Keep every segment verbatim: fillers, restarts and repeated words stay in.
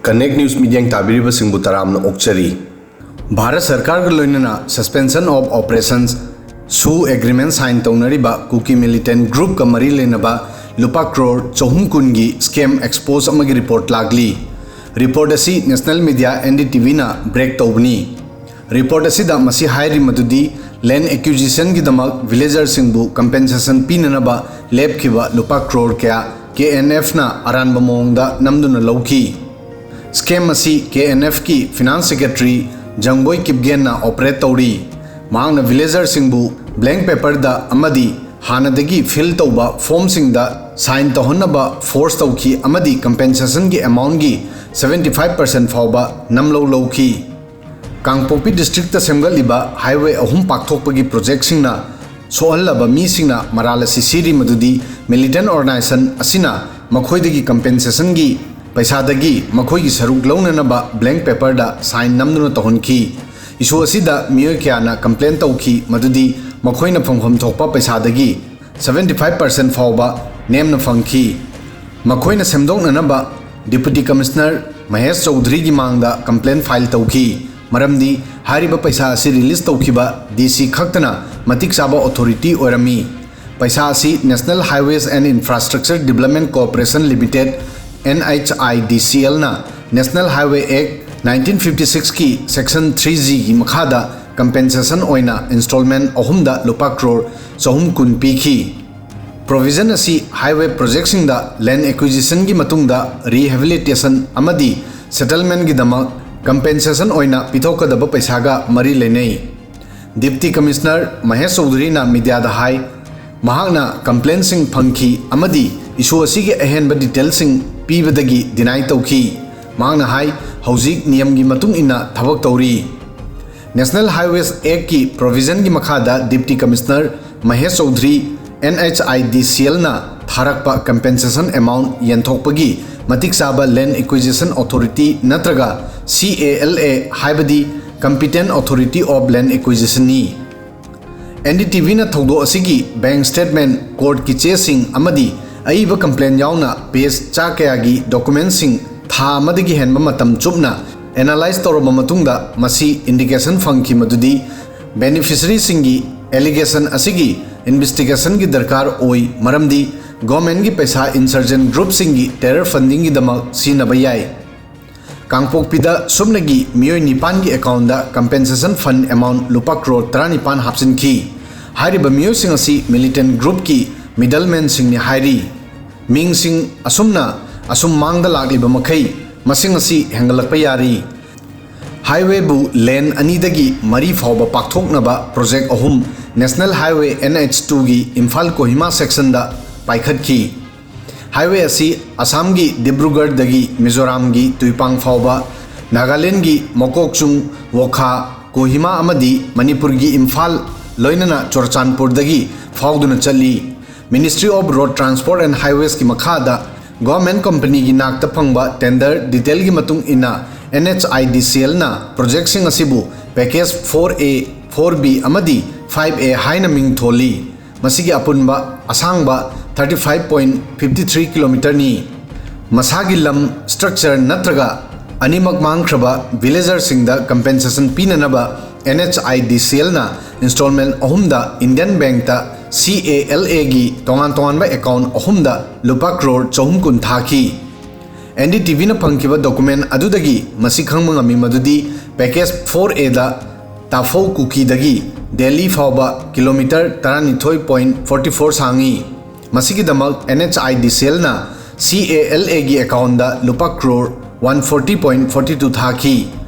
Connect News ꯃꯤꯠꯌꯦꯡ ꯇꯥꯕꯤꯔꯤꯕꯁꯤꯡꯕꯨ ꯇꯔꯥꯝꯅ ꯑꯣꯛꯆꯔꯤ꯫ ꯚꯥꯔꯠ ꯁꯔꯀꯥꯔꯒ ꯂꯣꯏꯅꯅ Suspension of Operations, ꯁꯨ ꯑꯦꯒ꯭ꯔꯤꯃꯦꯟ ꯁꯥꯏꯟ ꯇꯧꯅꯔꯤꯕ ꯀꯨꯀꯤ ꯃꯤꯂꯤꯇꯦꯟ ꯒ꯭ꯔꯨꯞꯀ ꯃꯔꯤ ꯂꯩꯅꯕ ꯂꯨꯄꯥ ꯀ꯭ꯔꯣꯔ ꯆꯍꯨꯝ ꯀꯨꯟꯒꯤ ꯁ꯭ꯀꯦꯝ ꯑꯦꯛꯁꯄꯣꯖ ꯑꯃꯒꯤ ꯔꯤꯄꯣꯔꯠ ꯂꯥꯛꯂꯤ꯫ ꯔꯤꯄꯣꯔꯠ ꯑꯁꯤ national media N D T Vꯅ ꯕ꯭ꯔꯦꯛ ꯇꯧꯕꯅꯤ꯫ ꯔꯤꯄꯣꯔꯠ ꯑꯁꯤꯗ ꯃꯁꯤ ꯍꯥꯏꯔꯤ ꯃꯗꯨꯗꯤ ꯂꯦꯟ ꯑꯦꯀ꯭ꯌꯨꯖꯤꯁꯟꯒꯤꯗꯃꯛ ꯚꯤꯂꯦꯖꯔꯁꯤꯡꯕꯨ ꯀꯝꯄꯦꯟꯁꯦꯁꯟ ꯄꯤꯅꯅꯕ ꯂꯦꯞꯈꯤꯕ ꯂꯨꯄꯥ ꯀ꯭ꯔꯣꯔ ꯀꯌꯥ K N Fꯅ ꯑꯔꯥꯟꯕ ꯃꯑꯣꯡꯗ ꯅꯝꯗꯨꯅ ꯂꯧꯈꯤ꯫ ꯁ꯭ꯀꯦꯝ ꯑꯁꯤ K N Fꯀꯤ ꯐꯤꯅꯥꯟꯁ ꯁꯦꯀ꯭ꯔꯦꯇꯔꯤ ꯖꯪꯕꯣꯏ ꯀꯤꯞꯒꯦꯟꯅ ꯑꯣꯄꯔꯦꯠ ꯇꯧꯔꯤ꯫ ꯃꯍꯥꯛꯅ ꯚꯤꯂꯦꯖꯔꯁꯤꯡꯕꯨ ꯕ꯭ꯂꯦꯡ ꯄꯦꯄꯔꯗ ꯑꯃꯗꯤ ꯍꯥꯟꯅꯗꯒꯤ ꯐꯤꯜ ꯇꯧꯕ ꯐꯣꯔꯝꯁꯤꯡꯗ ꯁꯥꯏꯟ ꯇꯧꯍꯟꯅꯕ ꯐꯣꯔꯁ ꯇꯧꯈꯤ ꯑꯃꯗꯤ ꯀꯝꯄꯦꯟꯁꯦꯁꯟꯒꯤ ꯑꯦꯃꯥꯎꯟꯒꯤ seventy five percent ꯐꯥꯎꯕ ꯅꯝꯂꯧ ꯂꯧꯈꯤ꯫ ꯀꯥꯡꯄꯣꯛꯄꯤ ꯗꯤꯁꯇ꯭ꯔꯤꯛꯇ ꯁꯦꯝꯒꯠꯂꯤꯕ ꯍꯥꯏꯋꯦ ꯑꯍꯨꯝ ꯄꯥꯛꯊꯣꯛꯄꯒꯤ ꯄ꯭ꯔꯣꯖꯦꯛꯁꯤꯡꯅ ꯁꯣꯛꯍꯜꯂꯕ ꯃꯤꯁꯤꯡꯅ ꯃꯔꯥꯜ ꯑꯁꯤ ꯁꯤꯔꯤ ꯃꯗꯨꯗꯤ ꯃꯤꯂꯤꯇꯦꯟ ꯑꯣꯔꯒꯅꯥꯏꯖꯦꯁꯟ ꯑꯁꯤꯅ ꯃꯈꯣꯏꯗꯒꯤ ꯀꯝꯄꯦꯟꯁꯦꯁꯟꯒꯤ ꯄꯩꯁꯥꯗꯒꯤ ꯃꯈꯣꯏꯒꯤ ꯁꯔꯨꯛ ꯂꯧꯅꯅꯕ ꯕ꯭ꯂꯦꯡ ꯄꯦꯄꯔꯗ ꯁꯥꯏꯟ ꯅꯝꯗꯨꯅ ꯇꯧꯍꯟꯈꯤ꯫ ꯏꯁꯨ ꯑꯁꯤꯗ ꯃꯤꯑꯣꯏ ꯀꯌꯥꯅ ꯀꯝꯄ꯭ꯂꯦꯟ ꯇꯧꯈꯤ ꯃꯗꯨꯗꯤ ꯃꯈꯣꯏꯅ ꯐꯪꯐꯝ ꯊꯣꯛꯄ ꯄꯩꯁꯥꯗꯒꯤ seventy five percent ꯐꯥꯎꯕ ꯅꯦꯝꯅ ꯐꯪꯈꯤ꯫ ꯃꯈꯣꯏꯅ ꯁꯦꯝꯗꯣꯛꯅꯅꯕ ꯗꯤꯄꯨꯇꯤ ꯀꯃꯤꯁꯅꯔ ꯃꯍꯦꯁ ꯆꯧꯙꯔꯤꯒꯤ ꯃꯥꯡꯗ ꯀꯝꯄ꯭ꯂꯦꯟ ꯐꯥꯏꯜ ꯇꯧꯈꯤ, ꯃꯔꯝꯗꯤ ꯍꯥꯏꯔꯤꯕ ꯄꯩꯁꯥ ꯑꯁꯤ ꯔꯤꯂꯤꯖ ꯇꯧꯈꯤꯕ D C ꯈꯛꯇꯅ ꯃꯇꯤꯛ ꯆꯥꯕ ꯑꯣꯊꯣꯔꯤꯇꯤ ꯑꯣꯏꯔꯝꯃꯤ꯫ ꯄꯩꯁꯥ ꯑꯁꯤ National Highways and Infrastructure Development Corporation Limited, N H I D C Lꯅ National Highway Act nineteen fifty sixꯀꯤ Section three Gꯒꯤ ꯃꯈꯥꯗ ꯀꯝꯄꯦꯟꯁꯦꯁꯟ ꯑꯣꯏꯅ ꯏꯟꯁꯇꯣꯜꯃꯦꯟ ꯑꯍꯨꯝꯗ ꯂꯨꯄꯥ ꯀ꯭ꯔꯣꯔ ꯆꯍꯨꯝ ꯀꯨꯟ ꯄꯤꯈꯤ꯫ ꯄ꯭ꯔꯣꯚꯤꯖꯟ ꯑꯁꯤ ꯍꯥꯏꯋꯦ ꯄ꯭ꯔꯣꯖꯦꯛꯁꯤꯡꯗ ꯂꯦꯟ ꯑꯦꯀ꯭ꯋꯤꯖꯤꯁꯟꯒꯤ ꯃꯇꯨꯡꯗ ꯔꯤꯍꯦꯕꯤꯂꯤꯇꯦꯁꯟ ꯑꯃꯗꯤ ꯁꯦꯇꯜꯃꯦꯟꯒꯤꯗꯃꯛ ꯀꯝꯄꯦꯟꯁꯦꯁꯟ ꯑꯣꯏꯅ ꯄꯤꯊꯣꯛꯀꯗꯕ ꯄꯩꯁꯥꯒ ꯃꯔꯤ ꯂꯩꯅꯩ꯫ ꯗꯤꯞꯇꯤ ꯀꯃꯤꯁꯅꯔ ꯃꯍꯦꯁ ꯆꯧꯙꯔꯤꯅ ꯃꯤꯗꯤꯌꯥꯗ ꯍꯥꯏ, ꯃꯍꯥꯛꯅ ꯀꯝꯄ꯭ꯂꯦꯟꯁꯤꯡ ꯐꯪꯈꯤ ꯑꯃꯗꯤ ꯏꯁꯨ ꯑꯁꯤꯒꯤ ꯑꯍꯦꯟꯕ ꯗꯤꯇꯦꯜꯁꯤꯡ ꯄꯤꯕꯗꯒꯤ ꯗꯤꯅꯥꯏ ꯇꯧꯈꯤ꯫ ꯃꯍꯥꯛꯅ ꯍꯥꯏ, ꯍꯧꯖꯤꯛ ꯅꯤꯌꯝꯒꯤ ꯃꯇꯨꯡ ꯏꯟꯅ ꯊꯕꯛ ꯇꯧꯔꯤ꯫ National Highways Actꯀꯤ ꯄ꯭ꯔꯣꯚꯤꯖꯟꯒꯤ ꯃꯈꯥꯗ deputy commissioner Mahesh Chaudhary, N H I D C Lꯅ ꯊꯥꯔꯛꯄ ꯀꯝꯄꯦꯟꯁꯦꯁꯟ ꯑꯦꯃꯥꯎꯟ ꯌꯦꯟꯊꯣꯛꯄꯒꯤ ꯃꯇꯤꯛ ꯆꯥꯕ ꯂꯦꯟ ꯑꯦꯀ꯭ꯋꯤꯖꯤꯁꯟ ꯑꯣꯊꯣꯔꯤꯇꯤ ꯅꯠꯇ꯭ꯔꯒ C A L A, ꯍꯥꯏꯕꯗꯤ Competent Authority of Land Acquisitionꯅꯤ꯫ N D T Vꯅ ꯊꯧꯗꯣꯛ ꯑꯁꯤꯒꯤ ꯕꯦꯡꯛ ꯁ꯭ꯇꯦꯠꯃꯦꯟ, ꯀꯣꯔꯠꯀꯤ ꯆꯦꯁꯤꯡ ꯑꯃꯗꯤ ꯑꯏꯕ ꯀꯝꯄ꯭ꯂꯦꯟ ꯌꯥꯎꯅ ꯄꯦꯖ ꯆꯥ ꯀꯌꯥꯒꯤ ꯗꯣꯀꯨꯃꯦꯟꯠꯁꯤꯡ ꯊꯥ ꯑꯃꯗꯒꯤ ꯍꯦꯟꯕ ꯃꯇꯝ ꯆꯨꯞꯅ ꯑꯦꯅꯥꯂꯥꯏꯖ ꯇꯧꯔꯕ ꯃꯇꯨꯡꯗ ꯃꯁꯤ ꯏꯟꯗꯤꯀꯦꯁꯟ ꯐꯪꯈꯤ ꯃꯗꯨꯗꯤ ꯕꯦꯅꯤꯐꯤꯁꯔꯤꯁꯤꯡꯒꯤ ꯑꯦꯂꯤꯒꯦꯁꯟ ꯑꯁꯤꯒꯤ ꯏꯟꯚꯦꯁꯇꯤꯒꯦꯁꯟꯒꯤ ꯗꯔꯀꯥꯔ ꯑꯣꯏ, ꯃꯔꯝꯗꯤ ꯒꯣꯔꯃꯦꯟꯒꯤ ꯄꯩꯁꯥ ꯏꯟꯁꯔꯖꯦꯟ ꯒ꯭ꯔꯨꯞꯁꯤꯡꯒꯤ ꯇꯦꯔꯔ ꯐꯟꯗꯤꯡꯒꯤꯗꯃꯛ ꯁꯤꯖꯤꯟꯅꯕ ꯌꯥꯏ꯫ ꯀꯥꯡꯄꯣꯛꯄꯤꯗ ꯁꯨꯞꯅꯒꯤ ꯃꯤꯑꯣꯏ ꯅꯤꯄꯥꯟꯒꯤ ꯑꯦꯀꯥꯎꯟꯗ ꯀꯝꯄꯦꯟꯁꯦꯁꯟ ꯐꯟ ꯑꯦꯃꯥꯎꯟ ꯂꯨꯄꯥ ꯀ꯭ꯔꯣꯔ ꯇꯔꯥꯅꯤꯄꯥꯟ ꯍꯥꯞꯆꯤꯟꯈꯤ꯫ ꯍꯥꯏꯔꯤꯕ ꯃꯤꯑꯣꯏꯁꯤꯡ ꯑꯁꯤ ꯃꯤꯂꯤꯇꯦꯟ ꯒ꯭ꯔꯨꯞꯀꯤ ꯃꯤꯗꯜꯃꯦꯟꯁꯤꯡꯅꯤ ꯍꯥꯏꯔꯤ꯫ ꯃꯤꯡꯁꯤꯡ ꯑꯁꯨꯝꯅ ꯑꯁꯨꯝ ꯃꯥꯡꯗ ꯂꯥꯛꯂꯤꯕ ꯃꯈꯩ ꯃꯁꯤꯡ ꯑꯁꯤ ꯍꯦꯟꯒꯠꯂꯛꯄ ꯌꯥꯔꯤ꯫ ꯍꯥꯏꯋꯦꯕꯨ ꯂꯦꯟ ꯑꯅꯤꯗꯒꯤ ꯃꯔꯤ ꯐꯥꯎꯕ ꯄꯥꯛꯊꯣꯛꯅꯕ ꯄ꯭ꯔꯣꯖꯦꯛ ꯑꯍꯨꯝ, national highway N H two ꯒꯤ ꯏꯝꯐꯥꯜ ꯀꯣꯍꯤꯃꯥ ꯁꯦꯛꯁꯟꯗ ꯄꯥꯏꯈꯠꯈꯤ꯫ ꯍꯥꯏꯋꯦ ꯑꯁꯤ ꯑꯁꯥꯝꯒꯤ ꯗꯤꯕ꯭ꯔꯨꯒꯔꯗꯒꯤ ꯃꯤꯖꯣꯔꯥꯝꯒꯤ ꯇꯨꯏꯄꯥꯡ ꯐꯥꯎꯕ, ꯅꯥꯒꯥꯂꯦꯟꯗꯒꯤ ꯃꯣꯀꯣꯛꯆꯨꯡ, ꯋꯣꯈꯥ, ꯀꯣꯍꯤꯃꯥ ꯑꯃꯗꯤ ꯃꯅꯤꯄꯨꯔꯒꯤ ꯏꯝꯐꯥꯜ, ꯂꯣꯏꯅꯅ ꯆꯨꯔꯆꯥꯟꯄꯨꯔꯗꯒꯤ ꯐꯥꯎꯗꯨꯅ ꯆꯠꯂꯤ꯫ Ministry of Road Transport and Highways ꯀꯤ ꯃꯈꯥꯗ ꯒꯣꯔꯃꯦꯟ ꯀꯝꯄꯅꯤꯒꯤ ꯅꯥꯛꯇ ꯐꯪꯕ ꯇꯦꯟꯗꯔ ꯗꯤꯇꯦꯜꯒꯤ ꯃꯇꯨꯡ ꯏꯟꯅ, N H I D C L ꯅ ꯄ꯭ꯔꯣꯖꯦꯛꯁꯤꯡ ꯑꯁꯤꯕꯨ package four A, four B ꯑꯃꯗꯤ five A ꯍꯥꯏꯅ ꯃꯤꯡ ꯊꯣꯜꯂꯤ꯫ ꯃꯁꯤꯒꯤ ꯑꯄꯨꯟꯕ ꯑꯁꯥꯡꯕ thirty five point fifty three ꯀꯤꯂꯣꯃꯤꯇꯔꯅꯤ꯫ ꯃꯁꯥꯒꯤ ꯂꯝ, ꯁ꯭ꯇ꯭ꯔꯛꯆꯔ ꯅꯠꯇ꯭ꯔꯒ ꯑꯅꯤꯃꯛ ꯃꯥꯡꯈ꯭ꯔꯕ ꯚꯤꯂꯦꯖꯔꯁꯤꯡꯗ ꯀꯝꯄꯦꯟꯁꯦꯁꯟ ꯄꯤꯅꯅꯕ N H I D C L ꯅ ꯏꯟꯁꯇꯣꯜꯃꯦꯟ ꯑꯍꯨꯝꯗ ꯏꯟꯗꯤꯌꯟ ꯕꯦꯡꯛꯇ C A L A ꯒꯤ ꯇꯣꯉꯥꯟ ꯇꯣꯉꯥꯟꯕ ꯑꯦꯀꯥꯎꯟ ꯑꯍꯨꯝꯗ ꯂꯨꯄꯥ ꯀ꯭ꯔꯣꯔ ꯆꯍꯨꯝ ꯀꯨꯟ ꯊꯥꯈꯤ꯫ N D T V ꯅ ꯐꯪꯈꯤꯕ ꯗꯣꯀꯨꯃꯦꯟ ꯑꯗꯨꯗꯒꯤ ꯃꯁꯤ ꯈꯪꯕ ꯉꯝꯃꯤ ꯃꯗꯨꯗꯤ ꯄꯦꯀꯦꯖ four A ꯗ ꯇꯥꯐꯧ ꯀꯨꯀꯤꯗꯒꯤ ꯗꯦꯜꯂꯤ ꯐꯥꯎꯕ ꯀꯤꯂꯣꯃꯤꯇꯔ ꯇꯔꯥꯅꯤꯊꯣꯏ point forty four ꯁꯥꯡꯉꯤ꯫ ꯃꯁꯤꯒꯤꯗꯃꯛ N H I D C L ꯅ C A L A ꯒꯤ ꯑꯦꯀꯥꯎꯟꯗ ꯂꯨꯄꯥ crore one forty point forty two ꯊꯥꯈꯤ꯫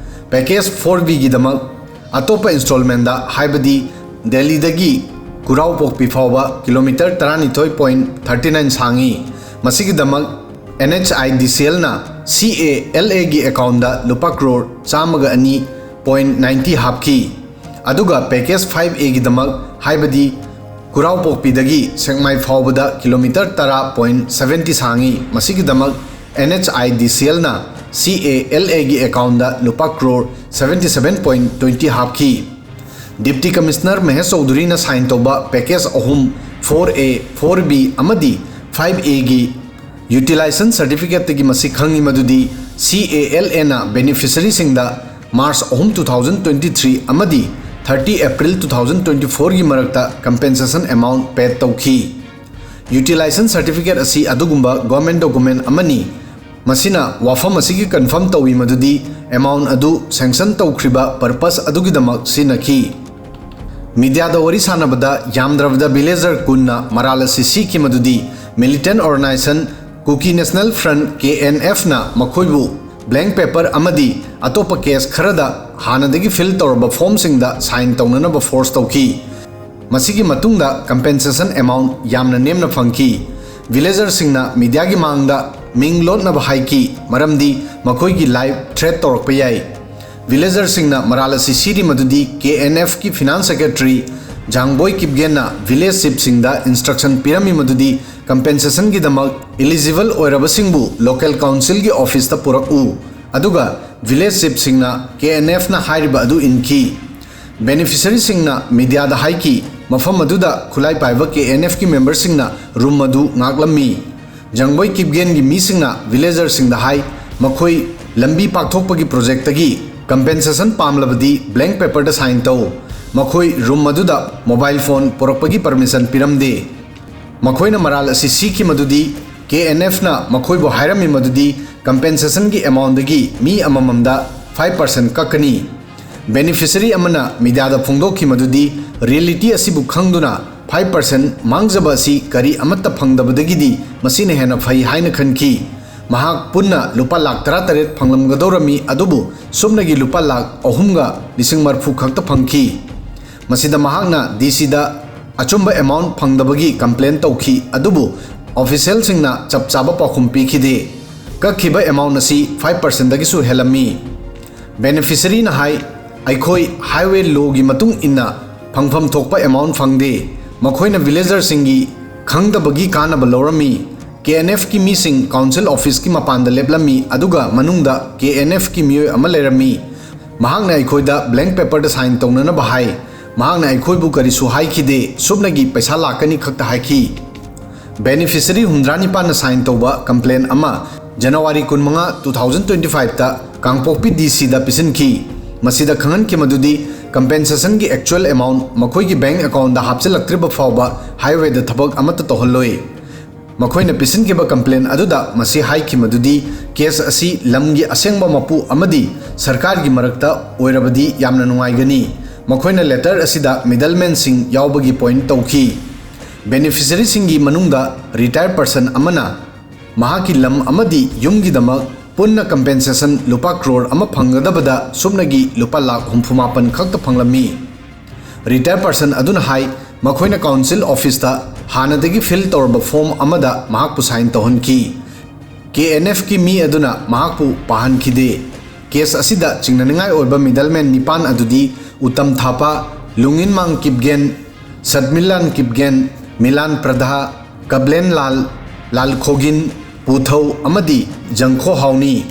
ꯄꯦꯀꯦꯖ four B ꯒꯤꯗꯃꯛ ꯑꯇꯣꯞꯄ ꯏꯟꯁꯇꯣꯜꯃꯦꯟꯗ, ꯍꯥꯏꯕꯗꯤ ꯗꯦꯜꯂꯤꯗꯒꯤ ꯀꯨꯔꯥꯎꯄꯣꯛꯄꯤ ꯐꯥꯎꯕ ꯀꯤꯂꯣꯃꯤꯇꯔ ꯇꯔꯥꯅꯤꯊꯣꯏ point thirty nine ꯁꯥꯡꯉꯤ꯫ ꯃꯁꯤꯒꯤꯗꯃꯛ N H I D C L ꯅ C A L A ꯒꯤ ꯑꯦꯀꯥꯎꯟꯗ ꯂꯨꯄꯥ ꯀ꯭ꯔꯣꯔ ꯆꯥꯝꯃꯒ ꯑꯅꯤ point ninety ꯍꯥꯞꯈꯤ꯫ ꯑꯗꯨꯒ ꯄꯦꯀꯦꯖ five A ꯒꯤꯗꯃꯛ, ꯍꯥꯏꯕꯗꯤ ꯀꯨꯔꯥꯎꯄꯣꯛꯄꯤꯗꯒꯤ ꯁꯦꯛꯃꯥꯏ ꯐꯥꯎꯕꯗ ꯀꯤꯂꯣꯃꯤꯇꯔ ꯇꯔꯥ point seventy ꯁꯥꯡꯉꯤ꯫ ꯃꯁꯤꯒꯤꯗꯃꯛ N H I D C L ꯅ C A L A ꯒꯤ ꯑꯦꯀꯥꯎꯟꯗ ꯂꯨꯄꯥ crore seventy seven point twenty ꯍꯥꯞꯈꯤ꯫ ꯗꯤꯞꯇꯤ ꯀꯃꯤꯁꯅꯔ ꯃꯍꯦꯁ ꯆꯧꯙꯨꯔꯤꯅ ꯁꯥꯏꯟ ꯇꯧꯕ ꯄꯦꯀꯦꯖ ꯑꯍꯨꯝ, four A, four B ꯑꯃꯗꯤ five A ꯒꯤ Utilization Certificate ꯇꯒꯤ ꯃꯁꯤ ꯈꯪꯉꯤ ꯃꯗꯨꯗꯤ C A L A ꯅ beneficiary ꯁꯤꯡꯗ March ꯑꯍꯨꯝ, two thousand twenty three ꯑꯃꯗꯤ thirty April two thousand twenty four ꯒꯤ ꯃꯔꯛꯇ compensation amount paid ꯇꯧꯈꯤ꯫ Utilization Certificate ꯑꯁꯤ ꯑꯗꯨꯒꯨꯝꯕ government document ꯑꯃꯅꯤ꯫ ꯃꯁꯤꯅ ꯋꯥꯐꯝ ꯑꯁꯤꯒꯤ confirm ꯇꯧꯏ ꯃꯗꯨꯗꯤ amount ꯑꯗꯨ sanction ꯇꯧꯈ꯭ꯔꯤꯕ purpose ꯑꯗꯨꯒꯤꯗꯃꯛ ꯁꯤꯖꯤꯟꯅꯈꯤ꯫ Media ꯗ ꯋꯥꯔꯤ ꯁꯥꯟꯅꯕꯗ ꯌꯥꯝꯗ꯭ꯔꯕꯗ villager ꯀꯨꯟꯅ ꯃꯔꯥꯜ ꯑꯁꯤ ꯁꯤꯈꯤ ꯃꯗꯨꯗꯤ militant organization Kuki National Front, K N F ꯅ ꯃꯈꯣꯏꯕꯨ blank paper ꯑꯃꯗꯤ ꯑꯇꯣꯞꯄ case ꯈꯔꯗ ꯍꯥꯟꯅꯗꯒꯤ fill ꯇꯧꯔꯕ form ꯁꯤꯡꯗ sign ꯇꯧꯅꯅꯕ force ꯇꯧꯈꯤ꯫ ꯃꯁꯤꯒꯤ ꯃꯇꯨꯡꯗ compensation amount ꯌꯥꯝꯅ ꯅꯦꯝꯅ ꯐꯪꯈꯤ꯫ Villager ꯁꯤꯡꯅ media ꯒꯤ ꯃꯥꯡꯗ ꯃꯤꯡ ꯂꯣꯠꯅꯕ ꯍꯥꯏꯈꯤ, ꯃꯔꯝꯗꯤ ꯃꯈꯣꯏꯒꯤ life threat ꯇꯧꯔꯛꯄ ꯌꯥꯏ꯫ Villager ꯁꯤꯡꯅ ꯃꯔꯥꯜ ꯑꯁꯤ ꯁꯤꯔꯤ ꯃꯗꯨꯗꯤ K N F ꯀꯤ Finance Secretary ꯖꯥꯡꯕꯣꯏ ꯀꯤꯞꯒꯦꯟꯅ village chief ꯁꯤꯡꯗ instruction ꯄꯤꯔꯝꯃꯤ ꯃꯗꯨꯗꯤ compensation ꯒꯤꯗꯃꯛ eligible ꯑꯣꯏꯔꯕꯁꯤꯡꯕꯨ local council ꯒꯤ office ꯇ ꯄꯨꯔꯛꯎ, ꯑꯗꯨꯒ village chief ꯁꯤꯡꯅ K N F ꯅ ꯍꯥꯏꯔꯤꯕ ꯑꯗꯨ ꯏꯟꯈꯤ꯫ Beneficiary ꯁꯤꯡꯅ media ꯗ ꯍꯥꯏꯈꯤ, ꯃꯐꯝ ꯑꯗꯨꯗ ꯈꯨꯠꯂꯥꯏ ꯄꯥꯏꯕ K N F ꯀꯤ member ꯁꯤꯡꯅ room ꯑꯗꯨ ꯉꯥꯛꯂꯝꯃꯤ꯫ ꯖꯥꯡꯕꯣꯏ ꯀꯤꯞꯒꯦꯟꯒꯤ ꯃꯤꯁꯤꯡꯅ villager ꯁꯤꯡꯗ ꯍꯥꯏ, ꯃꯈꯣꯏ ꯂꯝꯕꯤ ꯄꯥꯛꯊꯣꯛꯄꯒꯤ project ꯇꯒꯤ compensation ꯄꯥꯝꯂꯕꯗꯤ blank paper ꯗ sign ꯇꯧ꯫ ꯃꯈꯣꯏ room ꯑꯗꯨꯗ mobile phone ꯄꯨꯔꯛꯄꯒꯤ permission ꯄꯤꯔꯝꯗꯦ꯫ ꯃꯈꯣꯏꯅ ꯃꯔꯥꯜ ꯑꯁꯤ ꯁꯤꯈꯤ ꯃꯗꯨꯗꯤ K N F ꯅ ꯃꯈꯣꯏꯕꯨ ꯍꯥꯏꯔꯝꯃꯤ ꯃꯗꯨꯗꯤ compensation ꯒꯤ amount ꯗꯒꯤ ꯃꯤ ꯑꯃꯃꯝꯗ five percent ꯀꯛꯀꯅꯤ꯫ Beneficiary ꯑꯃꯅ media ꯗ ꯐꯣꯡꯗꯣꯛꯈꯤ ꯃꯗꯨꯗꯤ reality ꯑꯁꯤꯕꯨ ꯈꯪꯗꯨꯅ five percent ꯃꯥꯡꯖꯕ ꯑꯁꯤ ꯀꯔꯤ ꯑꯃꯠꯇ ꯐꯪꯗꯕꯗꯒꯤꯗꯤ ꯃꯁꯤꯅ ꯍꯦꯟꯅ ꯐꯩ ꯍꯥꯏꯅ ꯈꯟꯈꯤ꯫ ꯃꯍꯥꯛ ꯄꯨꯟꯅ ꯂꯨꯄꯥ ꯂꯥꯈ ꯇꯔꯥꯇꯔꯦꯠ ꯐꯪꯂꯝꯒꯗꯧꯔꯝꯃꯤ, ꯑꯗꯨꯕꯨ ꯁꯨꯞꯅꯒꯤ ꯂꯨꯄꯥ ꯂꯥꯈ ꯑꯍꯨꯝꯒ ꯂꯤꯁꯤꯡ ꯃꯔꯤꯐꯨ ꯈꯛꯇ ꯐꯪꯈꯤ꯫ ꯃꯁꯤꯗ ꯃꯍꯥꯛꯅ D C ꯗ ꯑꯆꯨꯝꯕ amount ꯐꯪꯗꯕꯒꯤ complain ꯇꯧꯈꯤ, ꯑꯗꯨꯕꯨ official ꯁꯤꯡꯅ ꯆꯞ ꯆꯥꯕ ꯄꯥꯎꯈꯨꯝ ꯄꯤꯈꯤꯗꯦ꯫ ꯀꯛꯈꯤꯕ amount ꯑꯁꯤ five percent ꯗꯒꯤꯁꯨ ꯍꯦꯜꯂꯝꯃꯤ꯫ Beneficiary ꯅ ꯍꯥꯏ, ꯑꯩꯈꯣꯏ highway law ꯒꯤ ꯃꯇꯨꯡ ꯏꯟꯅ ꯐꯪꯐꯝ ꯊꯣꯛꯄ amount ꯐꯪꯗꯦ꯫ ꯃꯈꯣꯏꯅ villager ꯁꯤꯡꯒꯤ ꯈꯪꯗꯕꯒꯤ ꯀꯥꯟꯅꯕ ꯂꯧꯔꯝꯃꯤ꯫ K N F ꯀꯤ ꯃꯤꯁꯤꯡ council office ꯀꯤ ꯃꯄꯥꯟꯗ ꯂꯦꯞꯂꯝꯃꯤ, ꯑꯗꯨꯒ ꯃꯅꯨꯡꯗ K N F ꯀꯤ ꯃꯤꯑꯣꯏ ꯑꯃ ꯂꯩꯔꯝꯃꯤ꯫ ꯃꯍꯥꯛꯅ ꯑꯩꯈꯣꯏꯗ blank paper ꯗ sign ꯇꯧꯅꯅꯕ ꯍꯥꯏ꯫ ꯃꯍꯥꯛꯅ ꯑꯩꯈꯣꯏꯕꯨ ꯀꯔꯤꯁꯨ ꯍꯥꯏꯈꯤꯗꯦ, ꯁꯨꯞꯅꯒꯤ ꯄꯩꯁꯥ ꯂꯥꯛꯀꯅꯤ ꯈꯛꯇ ꯍꯥꯏꯈꯤ꯫ Beneficiary ꯍꯨꯝꯗ꯭ꯔꯥ ꯅꯤꯄꯥꯟꯅ sign ꯇꯧꯕ complaint ꯑꯃ January ꯀꯨꯟꯃꯉꯥ, two thousand twenty five ꯇ ꯀꯥꯡꯄꯣꯛꯄꯤ D C ꯗ ꯄꯤꯁꯤꯟꯈꯤ꯫ ꯃꯁꯤꯗ ꯈꯪꯍꯟꯈꯤ ꯃꯗꯨꯗꯤ compensation ꯒꯤ actual amount ꯃꯈꯣꯏꯒꯤ bank account ꯗ ꯍꯥꯞꯆꯤꯜꯂꯛꯇ꯭ꯔꯤꯕ ꯐꯥꯎꯕ highway ꯗ ꯊꯕꯛ ꯑꯃꯠꯇ ꯇꯧꯍꯜꯂꯣꯏ꯫ ꯃꯈꯣꯏꯅ ꯄꯤꯁꯤꯟꯈꯤꯕ complaint ꯑꯗꯨꯗ ꯃꯁꯤ ꯍꯥꯏꯈꯤ ꯃꯗꯨꯗꯤ case ꯑꯁꯤ ꯂꯝꯒꯤ ꯑꯁꯦꯡꯕ ꯃꯄꯨ ꯑꯃꯗꯤ ꯁꯔꯀꯥꯔꯒꯤ ꯃꯔꯛꯇ ꯑꯣꯏꯔꯕꯗꯤ ꯌꯥꯝꯅ ꯅꯨꯡꯉꯥꯏꯒꯅꯤ꯫ ꯃꯈꯣꯏꯅ letter ꯑꯁꯤꯗ middleman ꯁꯤꯡ ꯌꯥꯎꯕꯒꯤ point ꯇꯧꯈꯤ꯫ Beneficiary ꯁꯤꯡꯒꯤ ꯃꯅꯨꯡꯗ retired person ꯑꯃꯅ ꯃꯍꯥꯛꯀꯤ ꯂꯝ ꯑꯃꯗꯤ ꯌꯨꯝꯒꯤꯗꯃꯛ ꯄꯨꯟꯅ compensation ꯂꯨꯄꯥ ꯀ꯭ꯔꯣꯔ ꯑꯃ ꯐꯪꯒꯗꯕꯗ ꯁꯨꯞꯅꯒꯤ ꯂꯨꯄꯥ ꯂꯥꯈ ꯍꯨꯝꯐꯨ ꯃꯥꯄꯟ ꯈꯛꯇ ꯐꯪꯂꯝꯃꯤ꯫ Retired person ꯑꯗꯨꯅ ꯍꯥꯏ, ꯃꯈꯣꯏꯅ council office ꯇ ꯍꯥꯟꯅꯗꯒꯤ fill ꯇꯧꯔꯕ form ꯑꯃꯗ ꯃꯍꯥꯛꯄꯨ sign ꯇꯧꯍꯟꯈꯤ꯫ K N F ꯀꯤ ꯃꯤ ꯑꯗꯨꯅ ꯃꯍꯥꯛꯄꯨ ꯄꯥꯍꯟꯈꯤꯗꯦ꯫ Case ꯑꯁꯤꯗ ꯆꯤꯡꯅꯅꯤꯡꯉꯥꯏ ꯑꯣꯏꯕ middleman ꯅꯤꯄꯥꯟ ꯑꯗꯨꯗꯤ ꯎꯇꯝ ꯊꯥꯄꯥ, ꯂꯨꯡꯏꯟꯃꯥꯡ ꯀꯤꯞꯒꯦꯟ, ꯁꯠꯃꯤꯂꯥꯟ ꯀꯤꯞꯒꯦꯟ, ꯃꯤꯂꯥꯟ ꯄ꯭ꯔꯙꯥ, ꯀꯕ꯭ꯂꯦꯟ ꯂꯥꯜ, ꯂꯥꯜꯈꯣꯒꯤꯟ, ꯄꯨꯊꯧ ꯑꯃꯗꯤ ꯖꯪꯈꯣ ꯍꯥꯎꯅꯤ꯫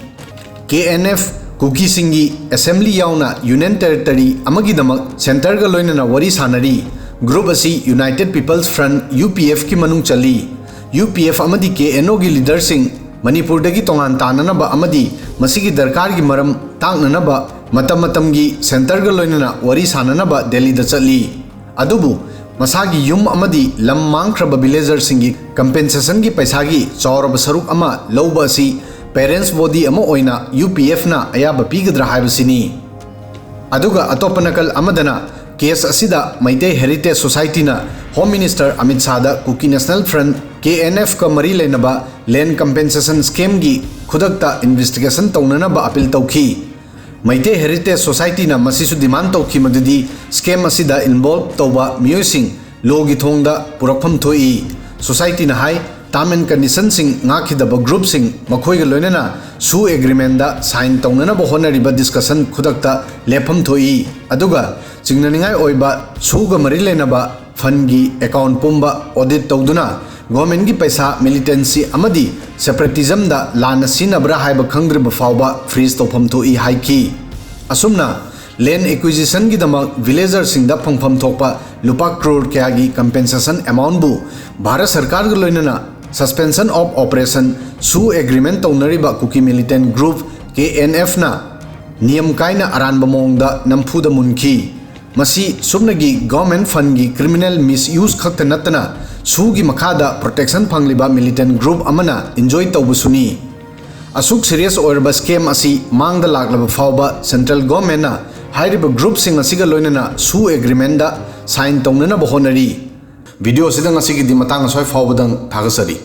K N F ꯀꯨꯀꯤꯁꯤꯡꯒꯤ assembly ꯌꯥꯎꯅ union territory ꯑꯃꯒꯤꯗꯃꯛ centre ꯒ ꯂꯣꯏꯅꯅ ꯋꯥꯔꯤ ꯁꯥꯅꯔꯤ꯫ Group ꯑꯁꯤ United People's Front, U P F ꯀꯤ ꯃꯅꯨꯡ ꯆꯜꯂꯤ꯫ U P F ꯑꯃꯗꯤ K N O ꯒꯤ leader ꯁꯤꯡ ꯃꯅꯤꯄꯨꯔꯗꯒꯤ ꯇꯣꯉꯥꯟ ꯇꯥꯅꯅꯕ ꯑꯃꯗꯤ ꯃꯁꯤꯒꯤ ꯗꯔꯀꯥꯔꯒꯤ ꯃꯔꯝ ꯇꯥꯛꯅꯅꯕ ꯃꯇꯝ ꯃꯇꯝꯒꯤ centre ꯒ ꯂꯣꯏꯅꯅ ꯋꯥꯔꯤ ꯁꯥꯅꯅꯕ ꯗꯦꯜꯂꯤꯗ ꯆꯠꯂꯤ꯫ ꯑꯗꯨꯕꯨ ꯃꯁꯥꯒꯤ ꯌꯨꯝ ꯑꯃꯗꯤ ꯂꯝ ꯃꯥꯡꯈ꯭ꯔꯕ villager ꯁꯤꯡꯒꯤ compensation ꯒꯤ ꯄꯩꯁꯥꯒꯤ ꯆꯥꯎꯔꯕ ꯁꯔꯨꯛ ꯑꯃ ꯂꯧꯕ ꯑꯁꯤ parents body ꯑꯃ ꯑꯣꯏꯅ U P F ꯅ ꯑꯌꯥꯕ ꯄꯤꯒꯗ꯭ꯔꯥ ꯍꯥꯏꯕꯁꯤꯅꯤ꯫ ꯑꯗꯨꯒ ꯑꯇꯣꯞꯄ ꯅꯥꯀꯜ ꯑꯃꯗꯅ case ꯑꯁꯤꯗ ꯃꯩꯇꯩ Heritage Society ꯅ Home Minister Amit ꯁꯥꯍꯗ Kuki National Front, K N F ꯀ ꯃꯔꯤ ꯂꯩꯅꯕ land compensation scheme ꯒꯤ ꯈꯨꯗꯛꯇ investigation ꯇꯧꯅꯅꯕ appeal ꯇꯧꯈꯤ꯫ ꯃꯩꯇꯩ Heritage Society ꯅ ꯃꯁꯤꯁꯨ demand ꯇꯧꯈꯤ ꯃꯗꯨꯗꯤ scheme ꯑꯁꯤꯗ involve ꯇꯧꯕ ꯃꯤꯑꯣꯏꯁꯤꯡ law ꯒꯤ ꯊꯣꯡꯗ ꯄꯨꯔꯛꯐꯝ ꯊꯣꯛꯏ꯫ Society ꯅ ꯍꯥꯏ, term and condition ꯁꯤꯡ ꯉꯥꯛꯈꯤꯗꯕ group ꯁꯤꯡ ꯃꯈꯣꯏꯒ ꯂꯣꯏꯅꯅ SoO agreement ꯗ sign ꯇꯧꯅꯅꯕ ꯍꯣꯠꯅꯔꯤꯕ discussion ꯈꯨꯗꯛꯇ ꯂꯦꯞꯐꯝ ꯊꯣꯛꯏ꯫ ꯑꯗꯨꯒ ꯆꯤꯡꯅꯅꯤꯡꯉꯥꯏ ꯑꯣꯏꯕ SoO ꯒ ꯃꯔꯤ ꯂꯩꯅꯕ fund ꯒꯤ account ꯄꯨꯝꯕ audit ꯇꯧꯗꯨꯅ government ꯒꯤ ꯄꯩꯁꯥ militancy ꯑꯃꯗꯤ separatism ꯗ ꯂꯥꯟꯅ ꯁꯤꯖꯤꯟꯅꯕ꯭ꯔꯥ ꯍꯥꯏꯕ ꯈꯪꯗ꯭ꯔꯤꯕ ꯐꯥꯎꯕ freeze ꯇꯧꯐꯝ ꯊꯣꯛꯏ ꯍꯥꯏꯈꯤ꯫ ꯑꯁꯨꯝꯅ land acquisition ꯒꯤꯗꯃꯛ villager ꯁꯤꯡꯗ ꯐꯪꯐꯝ ꯊꯣꯛꯄ ꯂꯨꯄꯥ ꯀ꯭ꯔꯣꯔ ꯀꯌꯥꯒꯤ compensation amount ꯕꯨ ꯚꯥꯔꯠ ꯁꯔꯀꯥꯔꯒ ꯂꯣꯏꯅꯅ Suspension of Operation, ꯁꯨ ꯑꯦꯒ꯭ꯔꯤꯃꯦꯟ ꯇꯧꯅꯔꯤꯕ ꯀꯨꯀꯤ ꯃꯤꯂꯤꯇꯦꯟ ꯒ꯭ꯔꯨꯞ ꯀꯦ ꯑꯦꯟ ꯑꯦꯐꯅ ꯅꯤꯌꯝ ꯀꯥꯏꯅ ꯑꯔꯥꯟꯕ ꯃꯑꯣꯡꯗ ꯅꯝꯐꯨꯗ ꯃꯨꯟꯈꯤ꯫ ꯃꯁꯤ ꯁꯨꯞꯅꯒꯤ ꯒꯚꯔꯟꯃꯦꯟꯠ ꯐꯟꯒꯤ ꯀ꯭ꯔꯤꯃꯤꯅꯦꯜ ꯃꯤꯁꯌꯨꯁ ꯈꯛꯇ ꯅꯠꯇꯅ ꯁꯨꯒꯤ ꯃꯈꯥꯗ ꯄ꯭ꯔꯣꯇꯦꯛꯁꯟ ꯐꯪꯂꯤꯕ ꯃꯤꯂꯤꯇꯦꯟ ꯒ꯭ꯔꯨꯞ ꯑꯃꯅ ꯏꯟꯖꯣꯏ ꯇꯧꯕꯁꯨꯅꯤ꯫ ꯑꯁꯨꯛ ꯁꯤꯔꯤꯌꯁ ꯑꯣꯏꯔꯕ ꯁ꯭ꯀꯦꯝ ꯑꯁꯤ ꯃꯥꯡꯗ ꯂꯥꯛꯂꯕ ꯐꯥꯎꯕ ꯁꯦꯟꯇ꯭ꯔꯦꯜ ꯒꯚꯔꯟꯃꯦꯟꯠꯅ ꯍꯥꯏꯔꯤꯕ ꯒ꯭ꯔꯨꯞꯁꯤꯡ ꯑꯁꯤꯒ ꯂꯣꯏꯅꯅ ꯁꯨ ꯑꯦꯒ꯭ꯔꯤꯃꯦꯟꯗ ꯁꯥꯏꯟ ꯇꯧꯅꯅꯕ ꯍꯣꯠꯅꯔꯤ꯫ ꯚꯤꯗꯤꯑꯣ ꯑꯁꯤꯗ ꯉꯁꯤꯒꯤꯗꯤ ꯃꯇꯥꯡ ꯑꯁ꯭ꯋꯥꯏ ꯐꯥꯎꯕꯗꯪ ꯊꯥꯒꯠꯆꯔꯤ꯫